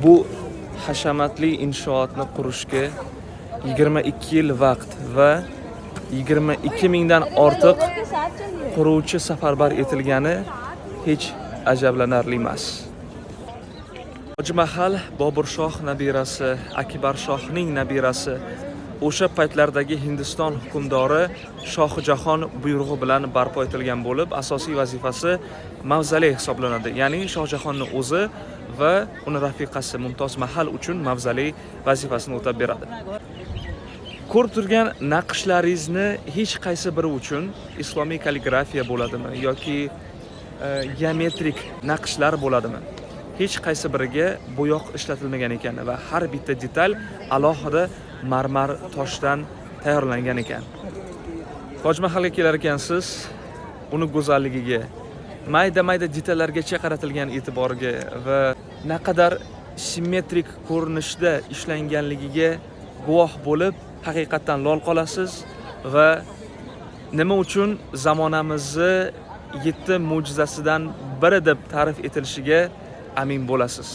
Bu hashamatli inshootni qurishga 22 yil vaqt va 22 mingdan ortiq quruvchi safarbar etilgani hech ajablanarli emas. Toj Mahal Bobur shoh nabirasi, Akbar shohning nabirasi, o'sha paytlardagi Hindiston hukmdori Shohjahon buyrug'i bilan barpo etilgan bo'lib, asosiy vazifasi mavzoley hisoblanadi. Ya'ni Shohjahonni o'zi va uni rafiqasi Mumtoz Mahal uchun mavzoley vazifasini o'tab beradi. Ko'rib turgan naqshlaringizni hech qaysi biri uchun, islomiy kalligrafiya bo'ladimi yoki geometrik naqshlar bo'ladimi, hech qaysi biriga bo'yoq ishlatilmagan ekan va har bitta detal alohida marmar toshdan tayyorlangan ekan. Toj Mahalga kelar ekansiz, uni go'zalligiga, mayda mayda detallargacha qaratilgan e'tiborga va naqadar simmetrik ko'rinishda ishlanganligiga guvoh bo'lib, haqiqatdan lol qolasiz va nima uchun zamonamizni yetti mo'jizasidan biri deb ta'rif etilishiga amin bo'lasiz.